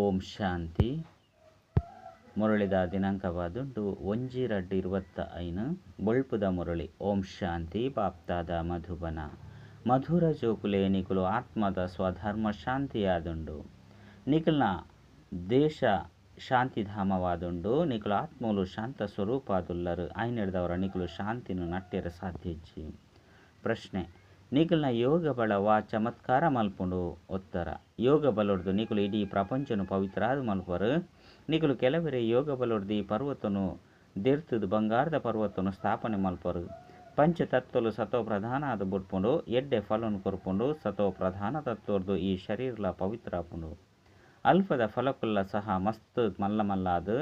ಓಂ ಶಾಂತಿ. ಮುರಳಿದ ದಿನಾಂಕವಾದುಂಡು 1/2/25. ಬೊಳ್ಪುದ ಮುರಳಿ. ಓಂ ಶಾಂತಿ. ಬಾಪ್ತಾದ ಮಧುಬನ. ಮಧುರ ಜೋಕುಲೆ ನಿಕುಲು ಆತ್ಮದ ಸ್ವಧರ್ಮ ಶಾಂತಿಯಾದುಂಡು. ನಿಕಲ್ನ ದೇಶ ಶಾಂತಿಧಾಮವಾದುಂಡು. ನಿಕುಲು ಆತ್ಮಲು ಶಾಂತ ಸ್ವರೂಪಾದುಲ್ಲರು. ಐನೆಡ್ದವರ ನಿಕುಲು ಶಾಂತಿನ ನಟ್ಟೆರ ಸಾಧ್ಯಜ್ಜಿ. ಪ್ರಶ್ನೆ: ನಿಕಲ್ನ ಯೋಗ ಬಲ ವಾ ಚಮತ್ಕಾರ ಮಲ್ಪುಂಡು? ಉತ್ತರ: ಯೋಗ ಬಲೊಡ್ದು ನಿಕುಲು ಇಡೀ ಪ್ರಪಂಚನು ಪವಿತ್ರಾದ ಮಲ್ಪರು. ನಿಕುಲು ಕೆಲವರೆ ಯೋಗ ಬಲೊಡ್ದು ಈ ಪರ್ವತನು ದೆರ್ತುದು ಬಂಗಾರದ ಪರ್ವತನು ಸ್ಥಾಪನೆ ಮಲ್ಪರು. ಪಂಚತತ್ವಲು ಸತೋ ಪ್ರಧಾನ ಆದ್ ಬುಡ್ಪುಂಡು, ಎಡ್ಡೆ ಫಲನು ಕೊರ್ಪುಂಡು. ಸತೋ ಪ್ರಧಾನ ತತ್ವರ್ದು ಈ ಶರೀರಲ ಪವಿತ್ರ ಆಪುಂಡು. ಅಲ್ಪದ ಫಲಕುಲ್ಲ ಸಹ ಮಸ್ತ್ ಮಲ್ಲ ಮಲ್ಲಾದ್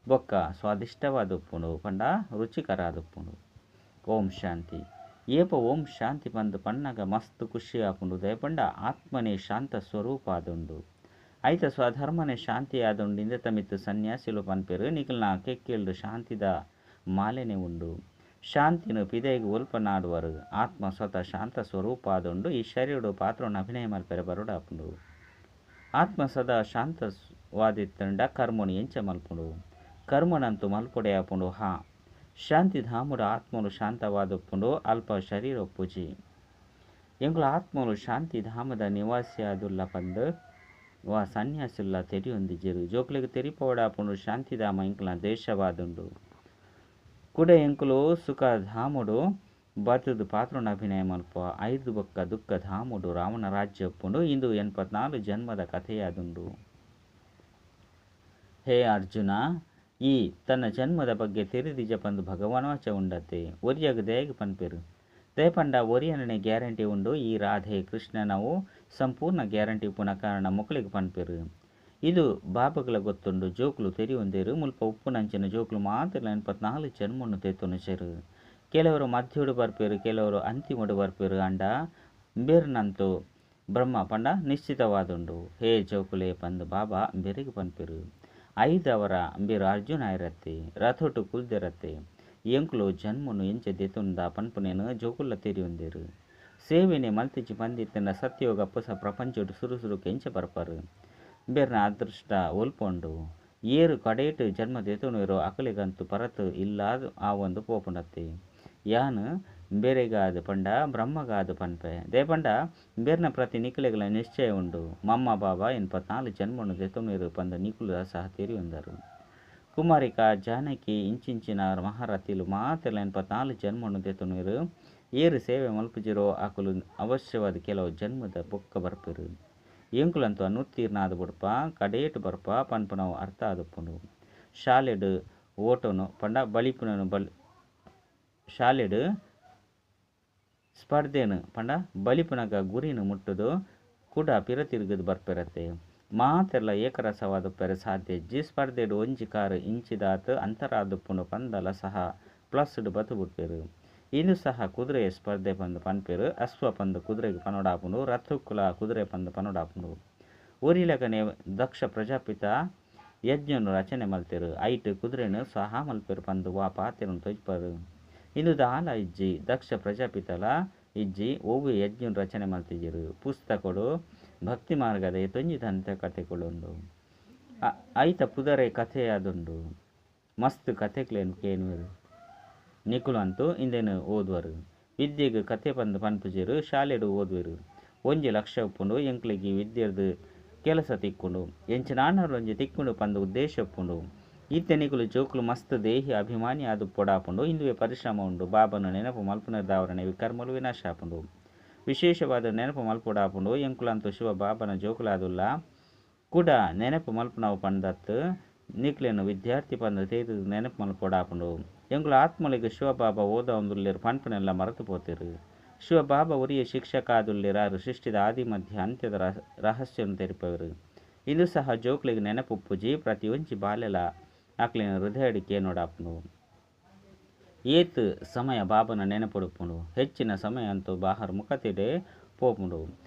ಬೊಕ್ಕ ಸ್ವಾದಿಷ್ಟವಾದ ಉಪ್ಪುಂಡು, ಪಂಡ ರುಚಿಕರಾದ ಉಪ್ಪುಂಡು. ಓಂ ಶಾಂತಿ. ಏಪ ಓಂ ಶಾಂತಿ ಪಂದ್ ಪಣ್ಣಗ ಮಸ್ತ್ ಖುಷಿ ಆಪುಂಡು. ದಯಪಂಡ ಆತ್ಮನೇ ಶಾಂತ ಸ್ವರೂಪ ಆದುಂಡು. ಐತ ಸ್ವಧರ್ಮನೇ ಶಾಂತಿ ಆದುಂಡು. ಇಂದೆತ ಮಿತ್ತ್ ಸನ್ಯಾಸಿಲು ಪನ್ಪೆರ್, ನಿಕಲ್ನ ಕೆಕ್ಕಿಲ್ಡ್ ಶಾಂತಿದ ಮಾಲೆನೆ ಉಂಡು. ಶಾಂತಿನ ಪಿದೈಗ್ ಒಲ್ಪ ನಾಡುವರು? ಆತ್ಮ ಸ್ವತಃ ಶಾಂತ ಸ್ವರೂಪ ಆದುಂಡು. ಈ ಶರೀರಡು ಪಾತ್ರವನ್ನು ಅಭಿನಯ ಮಲ್ಪೆರೆ ಬರೊಡಾಪುಂಡು. ಆತ್ಮ ಸದಾ ಶಾಂತವಾದಿತ್ತಂಡ ಕರ್ಮನು ಎಂಚ ಮಲ್ಪುಂಡು? ಕರ್ಮನಂತೂ ಮಲ್ಪೊಡೆ ಆಪುಂಡು. ಹಾ, ಶಾಂತಿಧಾಮುಡು ಆತ್ಮಲು ಶಾಂತವಾದುಪ್ಪುಂಡು. ಅಲ್ಪ ಶರೀರ ಉಪ್ಪುಜಿ. ಎಂಕುಲು ಆತ್ಮಲು ಶಾಂತಿಧಾಮದ ನಿವಾಸಿಯಾದುಲ್ಲ ಪಂದ್ ವಾ ಸನ್ಯಾಸಿಲ್ಲ ತೆರಿಯೊಂದಿಜ್ಜೆರು. ಜೋಕ್ಲೆಗ್ ತೆರಿಪೋಡಾಪುಂಡು, ಶಾಂತಿಧಾಮ ಎಂಕಲ್ನ ದೇಶವಾದುಂಡು. ಕುಡ ಎಂಕುಲು ಸುಖಧಾಮುಡು ಬತ್ತುದು ಪಾತ್ರನ ಅಭಿನಯ ಮಲ್ಪ. ಐದು ಬೊಕ್ಕ ದುಃಖಧಾಮುಡು ರಾವಣ ರಾಜ್ಯ ಉಪ್ಪುಂಡು. ಇಂದು 84 ಜನ್ಮದ ಕಥೆಯಾದುಂಡು. ಹೇ ಅರ್ಜುನ, ಈ ತನ್ನ ಜನ್ಮದ ಬಗ್ಗೆ ತೆರಿದಿಜ ಪಂದ್ ಭಗವಾನ್ ವಾಚ ಉಂಡತೆ. ಒರಿಯಗ್ ದಯಗ್ ಪನ್ಪೆರು. ದಯಪಂಡ ಒರಿಯನನೆ ಗ್ಯಾರಂಟಿ ಉಂಡು. ಈ ರಾಧೆ ಕೃಷ್ಣನವು ಸಂಪೂರ್ಣ ಗ್ಯಾರಂಟಿ ಉಪ್ಪುನ ಕಾರಣ ಮೊಕಲೆಗ್ ಪನ್ಪೆರು. ಇದು ಬಾಬಾಗ್ಲ ಗೊತ್ತುಂಡು. ಜೋಕುಲು ತೆರಿಯೊಂದೆರು. ಮುಲ್ಪ ಉಪ್ಪುನಂಚಿನ ಜೋಕುಲು ಮಾತೆರ್ಲ 84 ಜನ್ಮನು ದೆತೊನುಜೆರು. ಕೆಲವರು ಮಧ್ಯೋಡು ಬರ್ಪೆರು, ಕೆಲವರು ಅಂತಿಮಡು ಬರ್ಪೆರು. ಅಂಡ ಬೇರ್ನಂತು ಬ್ರಹ್ಮ ಪಂಡ ನಿಶ್ಚಿತವಾದುಂಡು. ಹೇ ಜೋಕುಲೆ ಪಂದ್ ಬಾಬಾ ಬೆರೆಗ್ ಪನ್ಪೆರು. ಐದವರ ಬೇರು ಅರ್ಜುನ ಐರತ್ತೆ ರಥೋಟು ಕುಲ್ದೆರತ್ತೆ. ಎಂಕುಲು ಜನ್ಮನು ಎಂಚ ದೆತೊಂದ ಪನ್ಪುನೇನು ಜೋಕುಲ್ಲ ತೆರಿಯೊಂದೆರು. ಸೇವೆನೆ ಮಲ್ತಿಜಿ ಪಂದಿತ್ತಂಡ ಸತ್ಯೋಗ ಪೊಸ ಪ್ರಪಂಚಡು ಸುರು ಸುರುಕು ಎಂಚ ಬರ್ಪರು? ಬೇರ್ನ ಅದೃಷ್ಟ ಒಲ್ಪೊಂಡು. ಏರು ಕಡೇಟು ಜನ್ಮ ದೆತೊನುವೆರೋ ಅಕಲೆಗಂತು ಪರತು ಇಲ್ಲಾದ್ ಆವೊಂದು ಪೋಪುಂಡತ್ತೆ. ಯಾನ್ ಬೇರೆಗಾದ್ ಪಂಡ ಬ್ರಹ್ಮಗಾದ್ ಪನ್ಪೆ. ದಯಪಂಡ ಬೇರ್ನ ಪ್ರತಿ ನಿಕಲೆಗಳ ನಿಶ್ಚಯ ಉಂಡು. ಮಮ್ಮ ಬಾಬಾ 84 ಜನ್ಮನು ದೆತೊನುವೆರು ಪಂದ್ ನಿಕುಲು ಸಹ ತೆರಿಯೊಂದರು. ಕುಮಾರಿಕಾ ಜಾನಕಿ ಇಂಚಿಂಚಿನ ಮಹಾರಥಿಲು ಮಾತೆರ್ಲ 84 ಜನ್ಮನು ದೆತೊನುವೆರು. ಏರು ಸೇವೆ ಮಲ್ಪುಜಿರೋ ಅಕುಲು ಅವಶ್ಯವಾದ ಕೆಲವು ಜನ್ಮದ ಬೊಕ್ಕ ಬರ್ಪೆರು. ಎಂಕುಲಂತೂ ಅನುತ್ತೀರ್ಣ ಆದ್ ಬುಡ್ಪ, ಕಡೇಟು ಬರ್ಪ ಪನ್ಪುನವು ಅರ್ಥ ಆದುಪ್ಪುಂಡು. ಶಾಲೆಡ್ ಓಟನು ಪಂಡ ಬಲಿಪುನನು ಬಲಿ ಶಾಲೆಡ್ ಸ್ಪರ್ಧೆನು ಪಂಡ ಬಲಿಪುನಗ ಗುರಿನು ಮುಟ್ಟುದು ಕುಡ ಪಿರ ತಿರುಗದು ಬರ್ಪೆರತ್ತೆ. ಮಾತೆರ್ಲ ಏಕರಸವಾದ ಪೆರೆ ಸಾಧ್ಯ ಜಿ. ಸ್ಪರ್ಧೆಡ್ ಒಂಜಿ ಕಾರು ಇಂಚಿದಾತ್ ಅಂತರಾದುಪ್ಪುಂಡು ಪಂದಲ ಸಹ ಪ್ಲಸ್ಡ್ ಬತ್ತು ಬುಡ್ಪೆರು. ಇಂದು ಸಹ ಕುದುರೆ ಸ್ಪರ್ಧೆ ಪಂದ್ ಪನ್ಪೆರು. ಅಶ್ವ ಪಂದ್ ಕುದುರೆಗ್ ಪನೊಡಾಪುಂಡು, ರಥಕ್ಕುಲ ಕುದುರೆ ಪಂದ್ ಪನೊಡಾಪುಂಡು. ಒರಿಲಗನೆ ದಕ್ಷ ಪ್ರಜಾಪಿತ ಯಜ್ಞನು ರಚನೆ ಮಲ್ತೆರು. ಐಟ್ ಕುದುರೆನು ಸಹ ಮಲ್ಪೆರು ಪಂದ್ ವಾ ಪಾತೆರನು ತೊಜ್ಪರು. ಇಂದು ದಾಲ ಇಜ್ಜಿ. ದಕ್ಷ ಪ್ರಜಾಪಿತಲ ಇಜ್ಜಿ. ಒವ್ವೆ ಯಜ್ಞನು ರಚನೆ ಮಲ್ತಿಜೆರು. ಪುಸ್ತಕಡು ಭಕ್ತಿ ಮಾರ್ಗದ ಎತ್ತೊಂಜಿ ದಂತ ಕಥೆಗಳುಂಡು. ಐತ ಪುದರೆ ಕಥೆಯಾದುಂಡು. ಮಸ್ತ್ ಕಥೆಕ್ಲೇನು ಕೇನುವೆರು. ನಿಕುಲು ಅಂತೂ ಇಂದೇನು ಓದುವರು. ವಿದ್ಯೆಗ್ ಕಥೆ ಪಂದ್ ಪನ್ಪುಜೆರು. ಶಾಲೆಡ್ ಓದುವೆರು. 1 ಲಕ್ಷ ಉಪ್ಪುಂಡು. ಎಂಕ್ಲೆಗ್ ಈ ವಿದ್ಯೆರ್ದು ಕೆಲಸ ತಿಕ್ಕುಂಡು, ಎಂಚಿನಾಂಡಲೊಂಜಿ ತಿಕ್ಕುಂಡು ಪಂದ್ ಉದ್ದೇಶ ಉಪ್ಪುಂಡು. ಇತ್ತೆ ನಿಕುಲು ಜೋಕುಲು ಮಸ್ತ್ ದೇಹಿ ಅಭಿಮಾನಿ ಆದುಪ್ಪೊಡಾಪುಂಡು. ಇಂದುವೆ ಪರಿಶ್ರಮ ಉಂಡು. ಬಾಬನ ನೆನಪು ಮಲ್ಪುನೆರ್ದಾವರನೆ ವಿಕರ್ಮಲು ವಿನಾಶ ಆಪುಂಡು. ವಿಶೇಷವಾದ ನೆನಪು ಮಲ್ಪೊಡಾಪುಂಡು. ಎಂಕುಲಂತೂ ಶಿವ ಬಾಬನ ಜೋಕುಲಾದುಲ್ಲ. ಕುಡ ನೆನಪು ಮಲ್ಪುನವು ಪಂದತ್ತು ನಿಕ್ಲೆನ ವಿದ್ಯಾರ್ಥಿ ಪಂದ್ ತೇದು ನೆನಪು ಮಲ್ಪೊಡಾಪುಂಡು. ಎಂಕುಲು ಆತ್ಮಲಿಗೆ ಶಿವಬಾಬಾ ಓದಾವೊಂದುಲ್ಲೆರ್ ಪನ್ಪುನೆಲ್ಲ ಮರೆತು ಪೋತೆರು. ಶಿವಬಾಬಾ ಒರಿಯೇ ಶಿಕ್ಷಕ ಆದುಲ್ಲೆರ್. ಸೃಷ್ಟಿದ ಆದಿ ಮಧ್ಯ ಅಂತ್ಯದ ರಹಸ್ಯನು ತೆರಿಪವೆರು. ಇಂದು ಸಹ ಜೋಕ್ಲೆಗ್ ನೆನಪುಪ್ಪುಜಿ. ಪ್ರತಿಯೊಂಜಿ ಬಾಲೆಲ ಅಕ್ಲೆನ ಹೃದಯಡ್ ಕೇನೊಡಾಪುಂಡು. ಏತ್ ಸಮಯ ಬಾಬನ ನೆನಪುಡುಪ್ಪುಂಡು. ಹೆಚ್ಚಿನ ಸಮಯ ಅಂತೂ ಬಾಹರ್ ಮುಖತಿಡೆ ಪೋಪುಂಡು.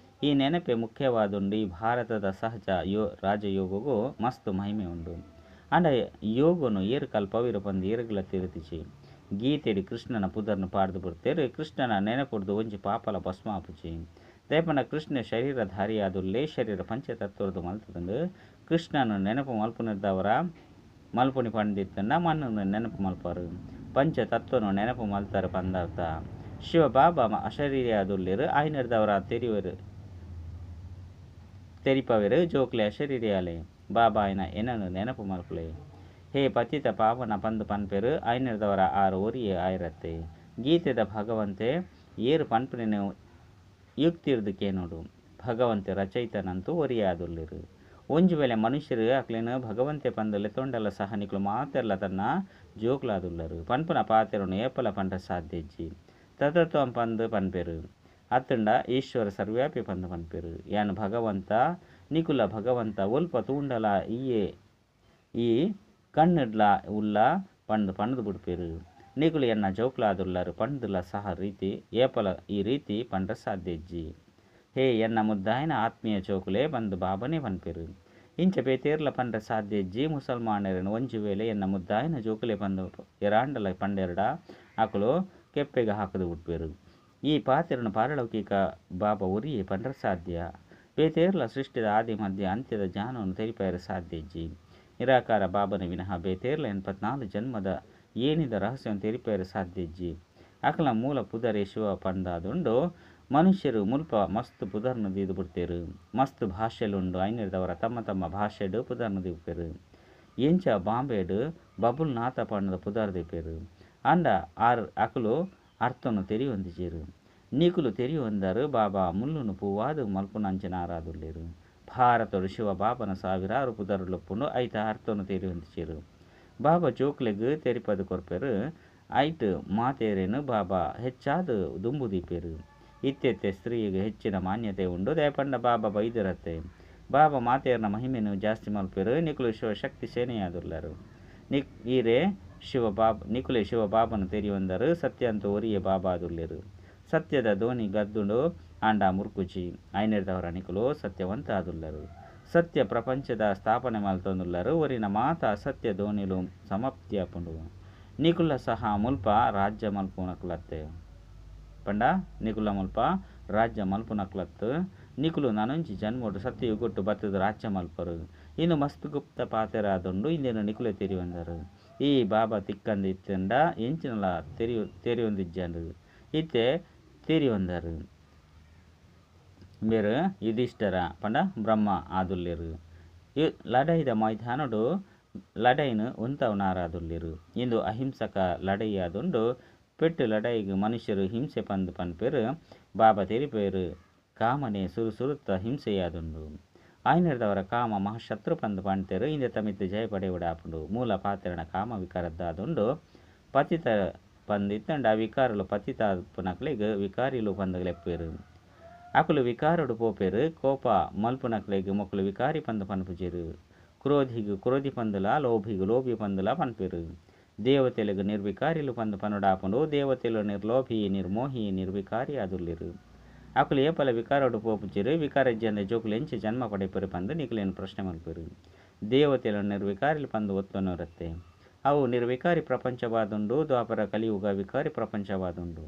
ಈ ನೆನಪೆ ಮುಖ್ಯವಾದುಂಡು. ಈ ಭಾರತದ ಸಹಜ ರಾಜಯೋಗಗೂ ಮಸ್ತ್ ಮಹಿಮೆ ಉಂಡು. ಅಂಡ ಯೋಗನು ಏರು ಕಲ್ಪವಿರು ಪಂದ್ ಏರುಗ್ಲ ತೆರಿದಿಜಿ. ಗೀತೆಡ್ ಕೃಷ್ಣನ ಪುದರ್ನ ಪಾಡ್ದು ಬುಡ್ತೇರು. ಕೃಷ್ಣನ ನೆನಪುಡ್ದು ಒಂಜಿ ಪಾಪಲ ಭಸ್ಮ ಆಪುಜಿ. ದಾಯೆ ಪಂಡ ಕೃಷ್ಣ ಶರೀರಧಾರಿಯಾದುಲ್ಲೆ. ಶರೀರ ಪಂಚತತ್ವರ್ದು ಮಲ್ತದಂಡು. ಕೃಷ್ಣನ ನೆನಪು ಮಲ್ಪುನಿರ್ದವರ ಮಲ್ಪುನಿ ಪಂದಿತ್ತಂಡ ಮಣ್ಣನ್ನು ನೆನಪು ಮಲ್ಪರು. ಪಂಚತತ್ವನು ನೆನಪು ಮಲ್ತಾರ ಪಂದಾರ್ಥ. ಶಿವ ಬಾಬಾ ಅಶರೀರಿಯಾದುಲ್ಲೆರು ಆಯ್ನಿರ್ದವರ ತೆರಿಯರು ತೆರಿಪವೆರು ಜೋಕ್ಲೆ ಅಶರೀರಿಯಾಲೆ ಬಾಬಾ ಆಯ್ನ ಏನನ್ನು ನೆನಪು ಮಲ್ಪುಲೆ. ಹೇ ಪತಿತ ಪಾವನ ಪಂದು ಪನ್ಪೆರು ಆಯ್ನಿರ್ದವರ ಆರು ಒರಿಯೆ ಆಯಿರತ್ತೆ. ಗೀತೆದ ಭಗವಂತೆ ಏರು ಪನ್ಪುನೇನು ಯುಕ್ತಿರ್ದು ಕೇನೋಡು. ಭಗವಂತೆ ರಚಯಿತನಂತೂ ಒರಿಯಾದುಲ್ಲೆರು. ಒಂಜಿ ವೇಳೆ ಮನುಷ್ಯರು ಅಕ್ಲೆನ್ ಭಗವಂತೆ ಪಂದು ಲೆತ್ತೊಂಡಲ ಸಹ ನಿಕ್ಲು ಮಾತೆರ್ಲ ತನ್ನ ಜೋಕ್ಲಾದುಲ್ಲರು. ಪನ್ಪುನ ಪಾತೆರನು ಏಪಲ ಪಂಡ ಸಾಧ್ಯಜ್ಜಿ. ತತತ್ವಂ ಪಂದು ಪನ್ಪೆರು. ಅತ್ತಂಡ ಈಶ್ವರ ಸರ್ವ್ಯಾಪಿ ಪಂದು ಪನ್ಪೆರು. ಯಾನ್ ಭಗವಂತ ನಿಕುಲ ಭಗವಂತ ಒಲ್ಪ ತೂಂಡಲ ಈಯೆ ಈ ಕಣ್ಣುಡ್ಲ ಉಲ್ಲ ಪಂದು ಪಂದು ಬುಡ್ಪೆರು. ನಿಕುಲು ಎನ್ನ ಜೋಕ್ಲಾದುಲ್ಲರು ಪಂದುಲ ಸಹ ರೀತಿ ಏಪಲ ಈ ರೀತಿ ಪಂಡ ಸಾಧ್ಯಜ್ಜಿ. ಹೇ ಎನ್ನ ಮುದ್ದಾಯನ ಆತ್ಮೀಯ ಜೋಕುಲೆ ಪಂದು ಬಾಬನೇ ಪನ್ಪೆರು. ಇಂಚ ಬೇತೇರ್ಲ ಪಂಡ ಸಾಧ್ಯಜ್ಜಿ. ಮುಸಲ್ಮಾನರನ್ನು ಒಂಜಿ ವೇಳೆ ಎನ್ನ ಮುದ್ದಾಯನ ಜೋಕುಲೆ ಪಂದು ಎರಾಂಡಲ ಪಂಡೆರಡ ಅಕುಲು ಕೆಪ್ಪೆಗೆ ಹಾಕದು ಬಿಡ್ಪೆರು. ಈ ಪಾತೆರನು ಪಾರಲೌಕಿಕ ಬಾಬಾ ಒರಿಯೆ ಪಂಡ್ರ ಸಾಧ್ಯ. ಬೇತೇರ್ಲ ಸೃಷ್ಟಿದ ಆದಿ ಮಧ್ಯ ಅಂತ್ಯದ ಜ್ಞಾನವನ್ನು ತೆರಿಪಾಯರ ಸಾಧ್ಯಜ್ಜಿ. ನಿರಾಕಾರ ಬಾಬನ ವಿನಃ ಬೇತೇರ್ಲ 84 ಜನ್ಮದ ಏನಿದ ರಹಸ್ಯವನ್ನು ತೆರಿಪಾಯರ ಸಾಧ್ಯಜ್ಜಿ. ಅಕಲ ಮೂಲ ಪುದರೆ ಶಿವ ಪಂದಾದುಂಡು. ಮನುಷ್ಯರು ಮುಲ್ಪ ಮಸ್ತ್ ಪುದರ್ನು ದೀದು ಬಿಡ್ತೇರು. ಮಸ್ತ್ ಭಾಷೆಲುಂಡು. ಐನಿರ್ದವರ ತಮ್ಮ ತಮ್ಮ ಭಾಷೆಡು ಪುದರ್ನು ದೀಪೆರು. ಎಂಚ ಬಾಂಬೆಡು ಬಬುಲ್ ನಾಥ ಪಣ್ಣದ ಪುದರ್ ದೀಪೆರು. ಅಂಡ ಆರ್ ಅಕಲು ಅರ್ಥನು ತೆರಿಯೊಂದಿಜೆರು. ನಿಕುಲು ತೆರಿಯೊಂದರು ಬಾಬಾ ಮುಲ್ಲುನು ಪೂವಾದು ಮಲ್ಪುನಂಚಿನಾರಾದುಲ್ಲೆರು. ಭಾರತಡು ಶಿವ ಬಾಬನ ಸಾವಿರಾರು ಪುದರುಲುಪ್ಪುಂಡು. ಐತ ಅರ್ಥನು ತೆರಿಯೊಂದಿಜೆರು. ಬಾಬಾ ಜೋಕ್ಲೆಗ್ ತೆರಿಪದು ಕೊರ್ಪೆರು. ಐಟ್ ಮಾತೇರೇನು ಬಾಬಾ ಹೆಚ್ಚಾದ ದುಂಬು ದೀಪೆರು. ಇತ್ತೆತ್ತೆ ಸ್ತ್ರೀಗೆ ಹೆಚ್ಚಿನ ಮಾನ್ಯತೆ ಉಂಡು. ದಯಪಂಡ ಬಾಬಾ ಬೈದಿರತ್ತೆ. ಬಾಬಾ ಮಾತೇರ್ನ ಮಹಿಮೆನು ಜಾಸ್ತಿ ಮಲ್ಪೆರು. ನಿಕುಲು ಶಿವಶಕ್ತಿ ಸೇನೆಯಾದುಲ್ಲರು. ನಿಕ್ ಈರೇ ಶಿವ ಬಾಬ ನಿಕುಲೆ ಶಿವ ಬಾಬನ ತೆರಿಯೊಂದರು. ಸತ್ಯಂತ ಒರಿಯೆ ಬಾಬಾದುಲ್ಲೆರು. ಸತ್ಯದ ಧೋನಿ ಗದ್ದುಂಡು ಆಂಡ ಮುರ್ಕುಜಿ. ಐನಿರ್ದವರ ನಿಕುಲು ಸತ್ಯವಂತ ಆದುಲ್ಲರು. ಸತ್ಯ ಪ್ರಪಂಚದ ಸ್ಥಾಪನೆ ಮಲ್ತೊಂದುಲ್ಲರು. ಒರಿನ ಮಾತ ಅಸತ್ಯ ಧೋನಿಲು ಸಮಾಪ್ತಿಯಾಪುಂಡು. ನಿಕುಲ ಸಹ ಮುಲ್ಪ ರಾಜ್ಯ ಮಲ್ಪುನಕ್ಲತ್ತೆ. ಪಂಡ ನಿಕುಲ ಮುಲ್ಪ ರಾಜ್ಯ ಮಲ್ಪುನಕ್ಲತ್ತು. ನಿಕುಲು ನನೊಂಜಿ ಜನ್ಮೋಡು ಸತ್ಯಯುಗೊಟ್ಟು ಬತ್ತದ ರಾಜ್ಯ ಮಲ್ಪರು. ಇನ್ನು ಮಸ್ತ್ ಗುಪ್ತ ಪಾತೆರಾದುಂಡು. ಇಂದೇನು ನಿಕುಲೆ ತೆರಿಯೊಂದರು. ಈ ಬಾಬಾ ತಿಕ್ಕಂದು ಇತ್ತಂಡ ಎಂಚಿನಲ ತೆರಿಯೊಂದಿಜ್ಜಂಡು. ಇತ್ತೆ ತೆರಿಯೊಂದರು. ಬೇರು ಯುಧಿಷ್ಠರ ಪಂಡ ಬ್ರಹ್ಮ ಆದುಲ್ಲೆರು. ಲಡೈದ ಮೈದಾನಡು ಲಡೈನು ಉಂತವನಾರಾದುಲ್ಲೆರು. ಇಂದು ಅಹಿಂಸಕ ಲಡೈಯಾದುಂಡು. ಪೆಟ್ಟು ಲಡೈಗೆ ಮನುಷ್ಯರು ಹಿಂಸೆ ಪಂದು ಪನ್ಪೆರು. ಬಾಬಾ ತೆರಿಪೇರು ಕಾಮನೆ ಸುರು ಸುರುತ್ತ ಹಿಂಸೆಯಾದುಂಡು. ಆಯ್ನಿರ್ದವರ ಕಾಮ ಮಹಾಶತ್ರು ಪಂದು ಪಂತೇರು. ಇಂದೆ ತಮಿತ್ ಜಯ ಪಡೆಯುವುದಾಪುಂಡು. ಮೂಲ ಪಾತೆರಣ ಕಾಮ ವಿಕಾರದ್ದಾದುಂಡು. ಪತಿತ ಪಂದಿತ್ತಂಡ ವಿಕಾರಲು ಪತಿತ ಪುನಕ್ಲೆಗ್ ವಿಕಾರಿಲು ಪಂದಗ್ಲೆಪ್ಪೇರು. ಅಕುಲು ವಿಕಾರಡು ಪೋಪೆರು. ಕೋಪ ಮಲ್ಪುನಕ್ಲೆಗ್ ಮೊಕುಲು ವಿಕಾರಿ ಪಂದು ಪನ್ಪುಜೆರು. ಕ್ರೋಧಿಗ್ ಕ್ರೋಧಿ ಪಂದುಲ ಲೋಭಿಗ್ ಲೋಭಿ ಪಂದುಲ ಪನ್ಪೆರು. ದೇವತೆಲೆಗ್ ನಿರ್ವಿಕಾರಿಲು ಪಂದು ಪನುಡಾಪುಂಡು. ದೇವತೆಲು ನಿರ್ಲೋಭಿ ನಿರ್ಮೋಹಿ ನಿರ್ವಿಕಾರಿ ಆದುಲ್ಲೆರು. ಅಕುಲು ಏಪಲ ವಿಕಾರಡು ಪೋಪುಜೆರು. ವಿಕಾರಜ್ಜಂದೆ ಜೋಕುಲು ಎಂಚ ಜನ್ಮ ಪಡೆಪೆರು ಪಂದು ನಿಕುಲೇನು ಪ್ರಶ್ನೆ ಮಲ್ಪೆರು. ದೇವತೆಲು ನಿರ್ವಿಕಾರಿಲು ಪಂದು ಒತ್ತೊನರತ್ತೆ. ಅವು ನಿರ್ವಿಕಾರಿ ಪ್ರಪಂಚವಾದುಂಡು. ದ್ವಾಪರ ಕಲಿಯುಗ ವಿಕಾರಿ ಪ್ರಪಂಚವಾದುಂಡು.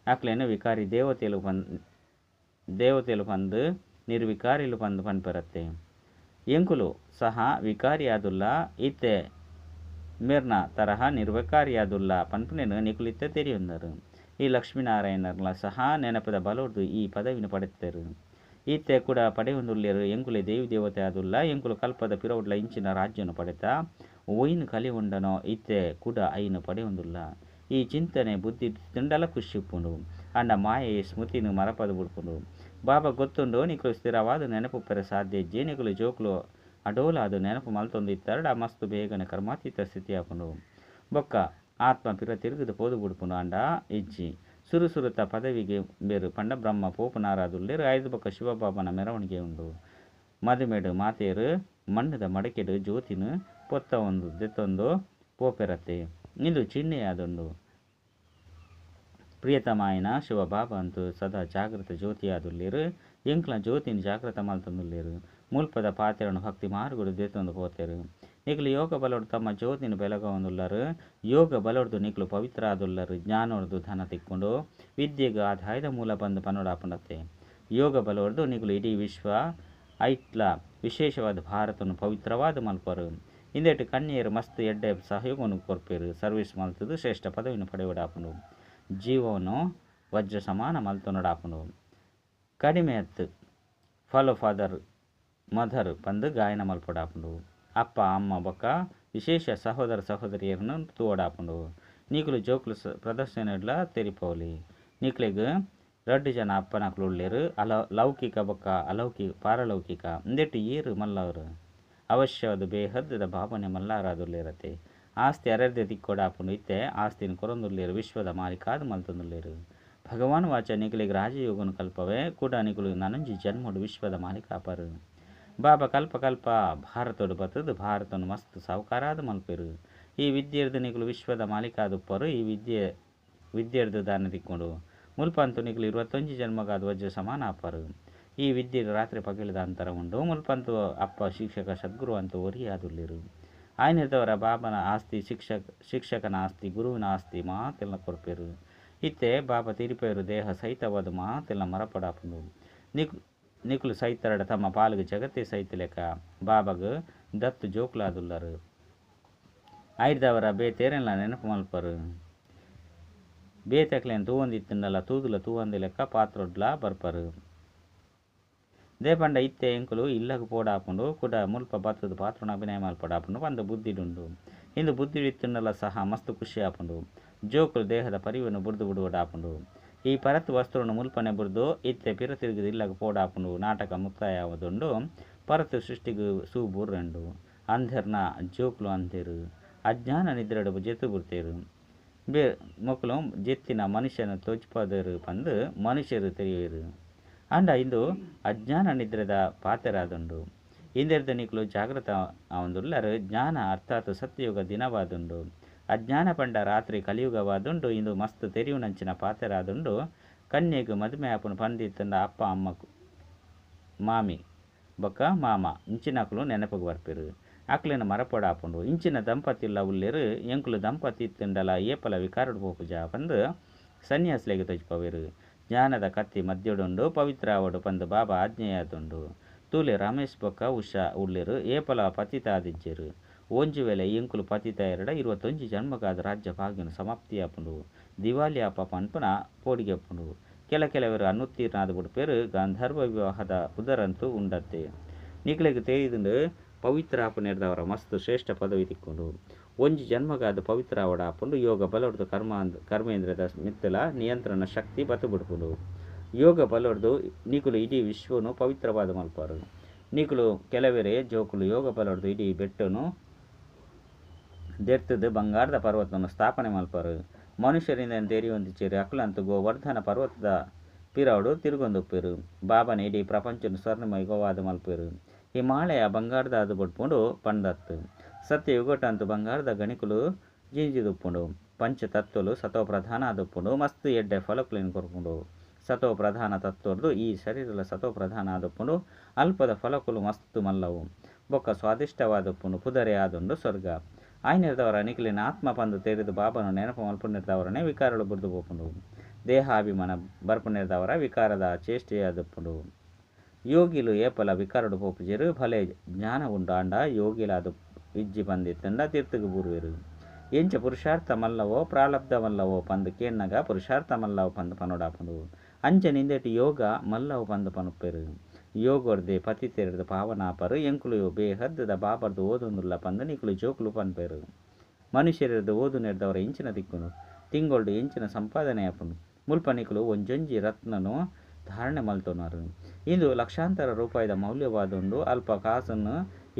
ಅಕ್ಲೇನು ವಿಕಾರಿ ದೇವತೆಲು ದೇವತೆಲು ಪಂದು ನಿರ್ವಿಕಾರಿಲು ಪಂದು ಪನ್ಪೆರತ್ತೆ. ಎಂಕುಲು ಸಹ ವಿಕಾರಿಯಾದುಲ್ಲ. ಇತ್ತೆ ಮೇರ್ನ ತರಹ ನಿರ್ವಿಕಾರಿಯಾದುಲ್ಲ ಪನ್ಪುನೇನು ನಿಕುಲಿತ್ತೆ ತೆರಿಯೊಂದರು. ಈ ಲಕ್ಷ್ಮೀನಾರಾಯಣರ್ಲ ಸಹ ನೆನಪದ ಬಲೋರ್ದು ಈ ಪದವಿನ ಪಡೆತರು. ಇತ್ತೆ ಕೂಡ ಪಡೆಯೊಂದುಲ್ಲೆರು. ಎಂಕುಲೆ ದೇವಿ ದೇವತೆ ಆದುಲ್ಲ. ಎಂಕುಲು ಕಲ್ಪದ ಪಿರವುಡ್ಲ ಇಂಚಿನ ರಾಜ್ಯನು ಪಡೆತ ಒಯ್ನು ಕಲಿ ಉಂಡನೋ ಇತ್ತೆ ಕೂಡ ಐನು ಪಡೆಯೊಂದುಲ್ಲ. ಈ ಚಿಂತನೆ ಬುದ್ಧಿ ತಿಂಡಲ ಖುಷಿ ಉಪ್ಪುಂಡು. ಅಂಡ ಮಾಯೆ ಸ್ಮೃತಿನು ಮರಪದ ಬುಡ್ಪುಂಡು. ಬಾಬಾ ಗೊತ್ತುಂಡು ನಿಕುಲು ಸ್ಥಿರವಾದ ನೆನಪು ಪೆರ ಸಾಧ್ಯ ಇಜ್ಜಿ. ನಿಕುಲು ಜೋಕುಲು ಅಡೋಲಾದ ನೆನಪು ಮಲ್ತೊಂದು ಇತ್ತಾರಡ ಮಸ್ತ್ ಬೇಗನೆ ಕರ್ಮಾತೀತ ಸ್ಥಿತಿ ಆಪುಂಡು. ಬೊಕ್ಕ ಆತ್ಮ ಪಿರ ತಿರುಗುದು ಪೋದು ಬುಡ್ಪುಂಡು. ಅಂಡ ಇಜ್ಜಿ ಸುರು ಸುರುತ ಪದವಿಗೆ ಬೇರು ಪಂಡ ಬ್ರಹ್ಮ ಪೋಪುನಾರಾದುಲ್ಲೆರು. ಐದು ಬೊಕ್ಕ ಶಿವಬಾಬನ ಮೆರವಣಿಗೆ ಉಂಡು. ಮದುಮೆಡು ಮಾತೆಯರು ಮಣ್ಣದ ಮಡಕೆಡು ಜ್ಯೋತಿನ ಪೊತ್ತ ಒಂದು ದೆತ್ತೊಂದು ಪೋಪೆರತ್ತೆ. ಇಂದು ಚಿಹ್ನೆಯಾದುಂಡು. ಪ್ರಿಯತಮಾಯನ ಶಿವಬಾಬಾ ಅಂತೂ ಸದಾ ಜಾಗೃತ ಜ್ಯೋತಿಯಾದುಲ್ಲೆರು. ಎಂಕ್ಲ ಜ್ಯೋತಿನ ಜಾಗೃತ ಮಲ್ತೊಂದುಲ್ಲೆರು. ಮುಲ್ಪದ ಪಾತೆರನು ಭಕ್ತಿ ಮಾರ್ಗಡು ದೆತ್ತೊಂದು ಪೋತೆರು. ನಿಕುಲು ಯೋಗ ಬಲೋಡು ತಮ್ಮ ಜ್ಯೋತಿನ ಬೆಳಗವೊಂದುಲ್ಲರು. ಯೋಗ ಬಲೋಡ್ದು ನಿಕುಲು ಪವಿತ್ರ ಆದುಲ್ಲರು. ಜ್ಞಾನೋಡ್ದು ಧನ ತಿಕ್ಕೊಂಡು ವಿದ್ಯೆಗೆ ಆದಾಯದ ಮೂಲ ಬಂದು ಪನ್ನೊಡಾಪುಂಡತ್ತೆ. ಯೋಗ ಬಲವರ್ದು ನಿಕುಲು ಇಡೀ ವಿಶ್ವ ಐಟ್ಲ ವಿಶೇಷವಾದ ಭಾರತನು ಪವಿತ್ರವಾದ ಮಲ್ಪರು. ಇಂದೆಟ್ ಕನ್ಯೆಯರು ಮಸ್ತ್ ಎಡ್ಡೆ ಸಹಯೋಗವನ್ನು ಕೊರ್ಪೆರು. ಸರ್ವಿಸ್ ಮಲ್ತದು ಶ್ರೇಷ್ಠ ಪದವಿಯನ್ನು ಪಡೆಯಡಾಪುಂಡು. ಜೀವವನ್ನು ವಜ್ರ ಸಮಾನ ಮಲ್ತೊನಡಾಪುಂಡು. ಕಡಿಮೆ ಅತ್ತು ಫಾಲೋ ಫಾದರ್ ಮದರ್ ಪಂದು ಗಾಯನ ಮಲ್ಪಡಾಪುಂಡು. ಅಪ್ಪ ಅಮ್ಮ ಬೊಕ್ಕ ವಿಶೇಷ ಸಹೋದರ ಸಹೋದರಿಯರನ್ನು ತೂವಡಾಪುಂಡು. ನಿಕುಲು ಜೋಕುಲು ಪ್ರದರ್ಶನಡ್ಲ ತೆರಿಪೌಲಿ. ನಿಕ್ಲೆಗ್ ರಡ್ಡು ಜನ ಅಪ್ಪನಕುಲು ಉಳ್ಳೇರು. ಲೌಕಿಕ ಬೊಕ್ಕ ಅಲೌಕಿಕ ಪಾರಲೌಕಿಕ ಇಂದೆಟ್ ಏರು ಮಲ್ಲವರು ಅವಶ್ಯವಾದ ಬೇಹದ್ದದ ಭಾವನೆ ಮಲ್ಲಾರಾದುಲ್ಲೇರತೆ. ಆಸ್ತಿ ಅರರ್ದೆ ತಿಕ್ಕೊಡಾಪುಂಡು. ಇತ್ತೆ ಆಸ್ತಿನ ಕೊರೊಂದುಲ್ಲೇರು ವಿಶ್ವದ ಮಾಲಿಕಾದ ಮಲ್ತೊಂದುಲ್ಲೇರು. ಭಗವಾನ್ ವಾಚ ನಿಕುಲೆಗ್ ರಾಜಯೋಗನು ಕಲ್ಪವೆ ಕೂಡ ನಿಕುಲು ನನಂಜಿ ಜನ್ಮಡು ವಿಶ್ವದ ಮಾಲಿಕಾಪರು. ಬಾಬಾ ಕಲ್ಪ ಕಲ್ಪ ಭಾರತೋಡು ಬತ್ತದು ಭಾರತನು ಮಸ್ತ್ ಸಾಹುಕಾರಾದ ಮಲ್ಪೆರು. ಈ ವಿದ್ಯೆರ್ದು ನಿಕುಲು ವಿಶ್ವದ ಮಾಲಿಕಾದುಪ್ಪರು. ಈ ವಿದ್ಯೆರ್ದು ದಾನ ತಿಕ್ಕೊಂಡು ಮುಲ್ಪಂತು ನಿಕುಲು 21 ಜನ್ಮಗಾದ ವಜ್ರ ಸಮಾನ ಆಪರು. ಈ ವಿದ್ಯೆ ರಾತ್ರಿ ಪಗಲಿದ ಅಂತರ ಉಂಡು. ಮುಲ್ಪಂತು ಅಪ್ಪ ಶಿಕ್ಷಕ ಸದ್ಗುರು ಅಂತ ಒರಿಯಾದುಲ್ಲೇರು. ಆಯ್ನಿರ್ದವರ ಬಾಬನ ಆಸ್ತಿ ಶಿಕ್ಷಕನ ಆಸ್ತಿ ಗುರುವಿನ ಆಸ್ತಿ ಮಾತೆಲ್ಲ ಕೊರ್ಪೆರು. ಇತ್ತೆ ಬಾಬಾ ತಿರಿಪೇರು ದೇಹ ಸಹಿತವಾದ ಮಾತೆಲ್ಲ ಮರಪಡಾಪುಂಡು. ನಿಕುಲು ಸೈತರಡ ತಮ್ಮ ಪಾಲಿಗೆ ಜಗತ್ತೇ ಸೈತ ಲೆಕ್ಕ ಬಾಬಾಗ ದತ್ತು ಜೋಕ್ಲಾದುಲ್ಲರು. ಆಯ್ದವರ ಬೇತೇರೆಲ್ಲ ನೆನಪು ಮಲ್ಪರು. ಬೇತಕ್ಲೇನು ತೂವಂದಿತ್ತಂಡಲ್ಲ ತೂದುಲ ತೂವಂದಿ ಲೆಕ್ಕ ಪಾತ್ರೊಡ್ಲ ಬರ್ಪರು. ದೇಪಂಡ ಇತ್ತೆ ಎಂಕುಲು ಇಲ್ಲಗ ಪೋಡಾಪುಂಡು ಕೂಡ ಮುಲ್ಪ ಬತ್ತದ ಪಾತ್ರನ ಅಭಿನಯ ಮಲ್ಪಡಾಪುಂಡು ಪಂದ ಬುದ್ಧಿಡುಂಡು. ಇಂದು ಬುದ್ಧಿಡಿತ್ತಂಡಲ್ಲ ಸಹ ಮಸ್ತ್ ಖುಷಿ ಆಪುಂಡು. ಜೋಕುಲು ದೇಹದ ಪರಿವನ್ನು ಬುಡ್ದು ಬುಡುವಡಾಪುಂಡು. ಈ ಪರತ್ ವಸ್ತ್ರವನ್ನು ಮುಲ್ಪನೆ ಬುಡ್ದು ಇತ್ತೆ ಪಿರ ತಿರುಗಿದ ಇಲ್ಲಗ ಪೋಡಾಪುಂಡು. ನಾಟಕ ಮುಕ್ತಾಯ ಆವದುಂಡು. ಪರತ್ ಸೃಷ್ಟಿಗೆ ಸೂಬೂರ್ರಂಡು. ಅಂಧರ್ನ ಜೋಕುಲು ಅಂಧೇರು ಅಜ್ಞಾನ ನಿದ್ರೆಡು ಜೆತ್ತು ಬಿಡ್ತೇರು. ಬೇ ಮೊಕ್ಕಲು ಜೆತ್ತಿನ ಮನುಷ್ಯನ ತೋಚ್ಪದರು ಪಂದು ಮನುಷ್ಯರು ತೆರೆಯುವರು. ಅಂಡ ಇಂದು ಅಜ್ಞಾನ ನಿದ್ರೆದ ಪಾತೆರಾದುಂಡು. ಇಂದೆರ್ದ ನಿಕುಲು ಜಾಗೃತ ಆವೊಂದುಲ್ಲರು. ಜ್ಞಾನ ಅರ್ಥಾತ್ ಸತ್ಯಯುಗ ದಿನವಾದುಂಡು. ಅಜ್ಞಾನ ಪಂಡ ರಾತ್ರಿ ಕಲಿಯುಗವಾದುಂಡು. ಇಂದು ಮಸ್ತ್ ತೆರಿಯುನಂಚಿನ ಪಾತೆರಾದುಂಡು. ಕನ್ಯೆಗ್ ಮದುಮೆ ಆಪುನು ಪಂದಿತ್ತಂಡ ಅಪ್ಪ ಅಮ್ಮ ಮಾಮಿ ಬೊಕ್ಕ ಮಾಮ ಇಂಚಿನಕುಲು ನೆನಪುಗು ಬರ್ಪೆರು. ಅಕ್ಲೆನ ಮರಪೊಡಾಪುಂಡು. ಇಂಚಿನ ದಂಪತಿಲ್ಲ ಉಲ್ಲೇರು. ಎಂಕುಲು ದಂಪತಿ ಇತ್ತಂಡಲ ಏಪಲ ವಿಕಾರಡು ಪೋಪುಜ ಪಂದು ಸನ್ಯಾಸಿಲೆಗ್ ತೋಜ್ಪವೆರು. ಜ್ಞಾನದ ಕತ್ತಿ ಮದ್ಯೊಡುಂಡು. ಪವಿತ್ರ ಆವಡು ಪಂದು ಬಾಬಾ ಆಜ್ಞೆಯಾದುಂಡು. ತೂಲೆ ರಮೇಶ್ ಬೊಕ್ಕ ಉಷಾ ಉಲ್ಲೇರು. ಏಪಲ ಪತಿತಾದಿಜ್ಜೆರು. ಒಂಜಿ ವೇಳೆ ಎಂಕುಲು ಪತಿತ ಎರಡ 21 ಜನ್ಮಗಾದ ರಾಜ್ಯ ಭಾಗ್ಯನು ಸಮಾಪ್ತಿಯಾಪುಂಡು. ದಿವಾಲಿ ಅಪ್ಪ ಪನ್ಪುನ ಪೋಡಿಗೆಪ್ಪುಂಡು. ಕೆಲವರು ಅನುತ್ತೀರ್ಣಾದ ಬುಡ್ಪೇರು. ಗಾಂಧರ್ವ ವಿವಾಹದ ಪುದರಂತೂ ಉಂಡತ್ತೆ. ನಿಕ್ಲೆಗ್ ತೇರಿದುಂಡು ಪವಿತ್ರ ಆಪುನೆರ್ದವರ ಮಸ್ತ್ ಶ್ರೇಷ್ಠ ಪದವಿ ತಿಕ್ಕೊಂಡು. ಒಂಜಿ ಜನ್ಮಗಾದ ಪವಿತ್ರ ಆವಡ ಆಪುಂಡು. ಯೋಗ ಬಲೊಡ್ದು ಕರ್ಮೇಂದ್ರದ ಮಿತ್ತಲ ನಿಯಂತ್ರಣ ಶಕ್ತಿ ಬತ್ತು ಬಿಡ್ಪುಂಡು. ಯೋಗ ಬಲೊಡ್ದು ನಿಕುಲು ಇಡೀ ವಿಶ್ವನು ಪವಿತ್ರವಾದ ಮಲ್ಪಾರು. ನಿಕುಲು ಕೆಲವರೇ ಜೋಕುಲು ಯೋಗ ಬಲೊಡ್ದು ಇಡೀ ಬೆಟ್ಟನು ದೆರ್ತದು ಬಂಗಾರದ ಪರ್ವತವನ್ನು ಸ್ಥಾಪನೆ ಮಲ್ಪಾರು. ಮನುಷ್ಯರಿಂದ ತೆರಿಯೊಂದಿಚ್ಚೇರು. ಅಕುಲಂತು ಗೋವರ್ಧನ ಪರ್ವತದ ಪಿರವಡು ತಿರುಗೊಂದುಪ್ಪೇರು. ಬಾಬನ ಇಡೀ ಪ್ರಪಂಚನು ಸ್ವರ್ಣಮಯ ಗೋವಾದ ಮಲ್ಪೇರು. ಹಿಮಾಲಯ ಬಂಗಾರದ ಅದು ಬಡ್ಪುಂಡು ಪಂಡತ್ತು. ಸತ್ಯಯುಗಟಂತು ಬಂಗಾರದ ಗಣಿಕುಲು ಜಿಂಜಿದುಪ್ಪುಂಡು. ಪಂಚತತ್ವಲು ಸತೋ ಪ್ರಧಾನ ಆದುಪ್ಪುಂಡು. ಮಸ್ತ್ ಎಡ್ಡೆ ಫಲಕುಲೆನ್ ಕೊರ್ಪುಂಡು. ಸತೋ ಪ್ರಧಾನ ತತ್ವರ್ದು ಈ ಶರೀರದ ಸತೋ ಪ್ರಧಾನ ಆದುಪ್ಪುಂಡು. ಅಲ್ಪದ ಫಲಕುಲು ಮಸ್ತ್ ಮಲ್ಲವು ಬೊಕ್ಕ ಸ್ವಾದಿಷ್ಟವಾದುಪ್ಪುಂಡು. ಪುದರೆ ಆದುಂಡು ಸ್ವರ್ಗ. ಆಯ್ನಿರ್ದವರ ನಿಕ್ಲೆನ ಆತ್ಮ ಪಂದು ತೆರೆದು ಬಾಬನ ನೆನಪು ಮಲ್ಪುನಿರ್ದವರನೆ ವಿಕಾರಳು ಬುಡ್ದು ಪೋಪುಂಡು. ದೇಹಾಭಿಮಾನ ಬರ್ಪುನಿರ್ದವರ ವಿಕಾರದ ಚೇಷ್ಟೆಯಾದುಪ್ಪುಂಡು. ಯೋಗಿಲು ಏಪಲ ವಿಕಾರಡು ಪೋಪುಜೆರು. ಫಲೆ ಜ್ಞಾನ ಉಂಡು ಆಂಡ ಯೋಗಿಲಾದು ಇಜ್ಜಿ ಪಂದಿತ್ತಂಡ ತೀರ್ಥಗೆ ಬೂರುವೆರು. ಎಂಚ ಪುರುಷಾರ್ಥ ಮಲ್ಲವೋ ಪ್ರಾಲಬ್ಧ ಮಲ್ಲವೋ ಪಂದು ಕೇನ್ನಗ ಪುರುಷಾರ್ಥ ಮಲ್ಲವೋ ಪಂದು ಪನೊಡಾಪುಂಡು. ಅಂಚ ನಿಂದೆಟ್ ಯೋಗ ಮಲ್ಲವು ಪಂದು ಪನುಪ್ಪೆರು. ಯೋಗೊರ್ದೆ ಪತಿತೆರ್ದು ಪಾವನಾಪರು. ಎಂಕುಲು ಬೇಹದ್ದದ ಬಾಬರ್ದು ಓದೊಂದುಲ್ಲ ಪಂದು ನಿಕುಲು ಜೋಕುಲು ಪನ್ಪೆರು. ಮನುಷ್ಯರದು ಓದು ನೆರ್ದವರ ಇಂಚಿನ ದಿಕ್ಕುನು ತಿಂಗೊಳ್ಡು ಎಂಚಿನ ಸಂಪಾದನೆ ಆಪುಂಡು. ಮುಲ್ಪ ನಿಕುಲು ಒಂಜೊಂಜಿ ರತ್ನನು ಧಾರಣೆ ಮಲ್ತೊನರು. ಇಂದು ಲಕ್ಷಾಂತರ ರೂಪಾಯಿದ ಮೌಲ್ಯವಾದುಂಡು. ಅಲ್ಪ ಕಾಸನ್ನು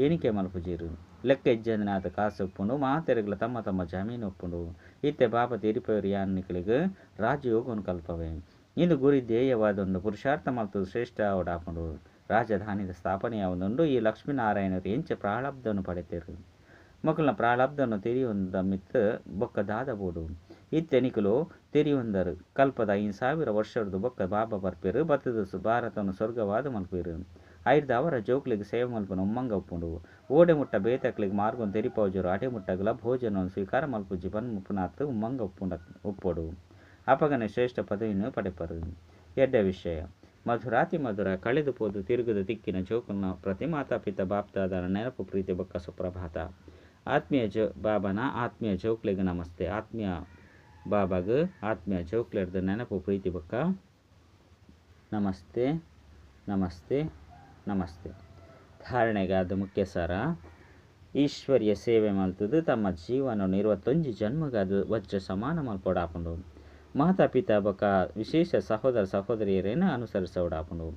ಎಣಿಕೆ ಮಲ್ಪುಜೆರು. ಲೆಕ್ಕ ಇಜ್ಜಂದಿನಾಥ ಕಾಸು ಉಪ್ಪುಂಡು. ಮಾತೆರೆಗ್ಲ ತಮ್ಮ ತಮ್ಮ ಜಮೀನು ಉಪ್ಪುಂಡು. ಇತ್ತೆ ಬಾಬಾ ತೆರಿಪೇರು ಯಾನ್ ನಿಕುಲೆಗ್ ರಾಜಯೋಗನು ಕಲ್ಪವೆ. ಇಂದು ಗುರಿ ಧ್ಯೇಯವಾದುಂಡು. ಪುರುಷಾರ್ಥ ಮಲ್ತು ಶ್ರೇಷ್ಠ ಆವಡಾಪುಂಡು. ರಾಜಧಾನಿದ ಸ್ಥಾಪನೆಯಾವದುಂಡು. ಈ ಲಕ್ಷ್ಮೀನಾರಾಯಣರು ಎಂಚ ಪ್ರಾಳಬ್ಧನು ಪಡೆತೇರು. ಮಕ್ಕಳನ್ನ ಪ್ರಾಳಬ್ಧನು ತೆರಿಯೊಂದ ಮಿತ್ ಬೊಕ್ಕ ದಾದ ಬೋಡು. ಇತ್ತೆ ನಿಕುಲು ತೆರಿಯೊಂದರು. ಕಲ್ಪದ 5000 ವರ್ಷರ್ದು ಬೊಕ್ಕ ಬಾಬಾ ಬರ್ಪೇರು. ಬತ್ತದ ಭಾರತವನ್ನು ಸ್ವರ್ಗವಾದ ಮಲ್ಪೇರು. ಐರ್ದ ಅವರ ಜೋಕ್ಲೆಗ್ ಸೇವೆ ಮಲ್ಪುನ ಉಮ್ಮಂಗ ಉಪ್ಪುಂಡು. ಓಡೆ ಮುಟ್ಟ ಬೇತಕ್ಲೆಗ್ ಮಾರ್ಗನ್ ತೆರಿಪೌಜರು ಅಡೆ ಮುಟ್ಟಗಲ ಭೋಜನವನ್ನು ಸ್ವೀಕಾರ ಮಲ್ಪುಜಿ ಪನ್ಪುನಾತ್ ಉಮ್ಮಂಗ ಉಪ್ಪುಂಡ ಉಪ್ಪೊಡು. ಅಪಗನೆ ಶ್ರೇಷ್ಠ ಪದವಿಯನ್ನು ಪಡೆಪರು. ಎಡ್ಡೆ ವಿಷಯ. ಮಧುರಾತಿ ಮಧುರ ಕಳೆದು ಪೋದು ತಿರುಗದ ತಿಕ್ಕಿನ ಜೋಕುಲ್ನ ಪ್ರತಿ ಮಾತಾ ಪಿತ ಬಾಪ್ದಾದನ ನೆನಪು ಪ್ರೀತಿ ಬೊಕ್ಕ ಸುಪ್ರಭಾತ. ಆತ್ಮೀಯ ಜೋ ಬಾಬನ ಆತ್ಮೀಯ ಜೋಕ್ಲೆಗ್ ನಮಸ್ತೆ. ಆತ್ಮೀಯ ಬಾಬಾಗ್ ಆತ್ಮೀಯ ಜೋಕ್ಲೆರ್ದ್ ನೆನಪು ಪ್ರೀತಿ ಬೊಕ್ಕ ನಮಸ್ತೆ ನಮಸ್ತೆ ನಮಸ್ತೆ. ಧಾರಣೆಗಾದ ಮುಖ್ಯ ಸಾರ ಈಶ್ವರ್ಯ ಸೇವೆ ಮಲ್ತದು ತಮ್ಮ ಜೀವನ 21 ಜನ್ಮಗಾದ ವಜ್ರ ಸಮಾನ ಮಲ್ಪೊಡಾಪುಂಡು. ಮಾತಾ ಪಿತಾ ಬೊಕ್ಕ ವಿಶೇಷ ಸಹೋದರ ಸಹೋದರಿಯರೇನು ಅನುಸರಿಸೋಡಾಪುಂಡು.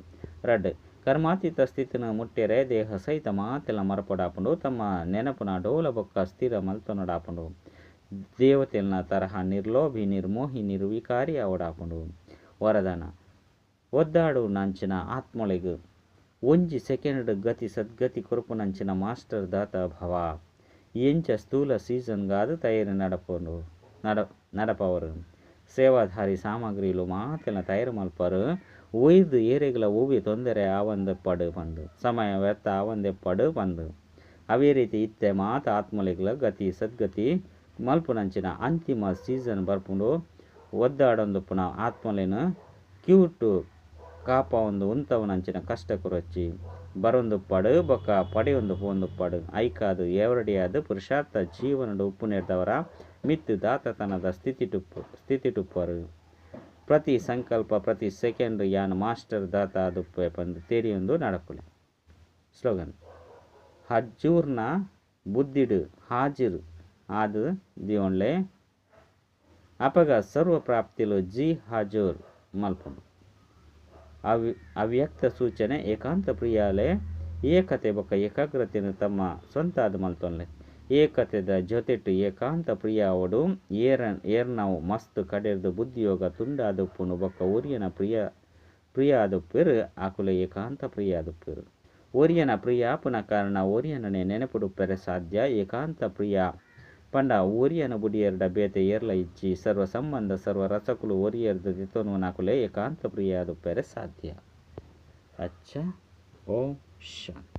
ರಡ್ಡ್ ಕರ್ಮಾತೀತ ಸ್ಥಿತಿನ ಮುಟ್ಟೆರೆ ದೇಹ ಸಹಿತ ಮಾತೆಲ್ಲ ಮರಪೊಡಾಪುಂಡು. ತಮ್ಮ ನೆನಪುನ ಡೋಲ ಬೊಕ್ಕ ಸ್ಥಿರ ಮಲ್ತೊನಡಾಪುಂಡು. ದೇವತೆಲ್ನ ತರಹ ನಿರ್ಲೋಭಿ ನಿರ್ಮೋಹಿ ನಿರ್ವಿಕಾರಿ ಆವಡಾಪುಂಡು. ವರದಾನ ಒದ್ದಾಡು ನಂಚಿನ ಆತ್ಮೊಳೆಗ್ ಒಂಜಿ ಸೆಕೆಂಡ್ ಗತಿ ಸದ್ಗತಿ ಕೊರಪುನಂಚಿನ ಮಾಸ್ಟರ್ ದಾತ ಭವ. ಎಂಚ ಸ್ಥೂಲ ಸೀಸನ್ಗಾದ ತಯಾರಿ ನಡಪುಂಡು ನಡಪವರು. ಸೇವಾಧಾರಿ ಸಾಮಗ್ರಿಲು ಮಾತೆಲ್ಲ ತಯಾರು ಮಲ್ಪರು. ಒಯ್ದು ಏರೆಗ್ಲ ಒವ್ವೆ ತೊಂದರೆ ಆವಂದೆಪ್ಪಡು ಪಂದು ಸಮಯ ವ್ಯರ್ಥ ಆವಂದೆಪ್ಪಡು ಪಂದು. ಅವೇ ರೀತಿ ಇತ್ತೆ ಮಾತ ಆತ್ಮಲೆಗ್ಲ ಗತಿ ಸದ್ಗತಿ ಮಲ್ಪುನಂಚಿನ ಅಂತಿಮ ಸೀಸನ್ ಬರ್ಪುಂಡು. ಒದ್ದಾಡೊಂದುಪ್ಪುನ ಆತ್ಮಲೆನ ಕ್ಯೂಟ್ ಕಾಪಾವೊಂದು ಉಂತವನಂಚಿನ ಕಷ್ಟ ಕೊರೊಚ್ಚಿ ಬರೊಂದುಪ್ಪಡು ಬೊಕ್ಕ ಪಡೆಯೊಂದು ಪೋಂದುಪ್ಪಡು. ಐಕಾದು ಎವರಡಿಯಾದ ಪುರುಷಾರ್ಥ ಜೀವನದ ಉಪ್ಪುನೇರ್ದವರ ಮಿತ್ತು ದಾತತನದ ಸ್ಥಿತಿಟುಪ್ಪರು. ಪ್ರತಿ ಸಂಕಲ್ಪ ಪ್ರತಿ ಸೆಕೆಂಡ್ ಯಾನ್ ಮಾಸ್ಟರ್ ದಾತ ಆದುಪ್ಪೆ ಪಂದು ತೆರಿಯೊಂದು ನಡಪುಲೆ. ಸ್ಲೋಗನ್ ಹಜ್ಜೂರ್ನ ಬುದ್ಧಿಡ್ ಹಾಜಿರ್ ಆದ್ ದಿಯೋನ್ಲೆ ಅಪಗ ಸರ್ವ ಪ್ರಾಪ್ತಿಲು ಜಿ ಹಾಜೂರ್ ಮಲ್ಪುಂಡು. ಅವ್ಯಕ್ತ ಸೂಚನೆ ಏಕಾಂತ ಪ್ರಿಯಾಲೆ ಏಕತೆ ಬೊಕ್ಕ ಏಕಾಗ್ರತೆಯನ್ನು ತಮ್ಮ ಸ್ವಂತ ಆದ್ ಮಲ್ತೊನ್ಲೆ. ಏಕತೆದ ಜೊತೆಟ್ ಏಕಾಂತ ಪ್ರಿಯಾವಡು ಏರ್ನವು ಮಸ್ತ್ ಕಡೆರ್ದ್ ಬುದ್ಧಿಯೋಗ ತುಂಡಾದುಪ್ಪುಂಡು ಬೊಕ್ಕ ಒರಿಯನ ಪ್ರಿಯ ಪ್ರಿಯ ಆದುಪ್ಪೆರ್ ಅಕುಲೆ ಏಕಾಂತ ಪ್ರಿಯ ಆದುಪ್ಪೆರ್. ಒರಿಯನ ಪ್ರಿಯಾಪುನ ಕಾರಣ ಒರಿಯನನೆ ನೆನಪುಡುಪ್ಪೆರೆ ಸಾಧ್ಯ. ಏಕಾಂತ ಪ್ರಿಯ ಪಂಡ ಒರಿಯನ ಬುಡಿಯರ್ಡ ಬೇತೆ ಏರ್ಲ ಇಜ್ಜಿ. ಸರ್ವ ಸಂಬಂಧ ಸರ್ವ ರಸಕುಲು ಒರಿಯರ್ದ್ ದಿತೊನುವನಾಕುಲೆ ಏಕಾಂತ ಪ್ರಿಯ ಆದುಪ್ಪೆರೆ ಸಾಧ್ಯ. ಅಚ್ಚ ಓಂ ಶಾಂತಿ.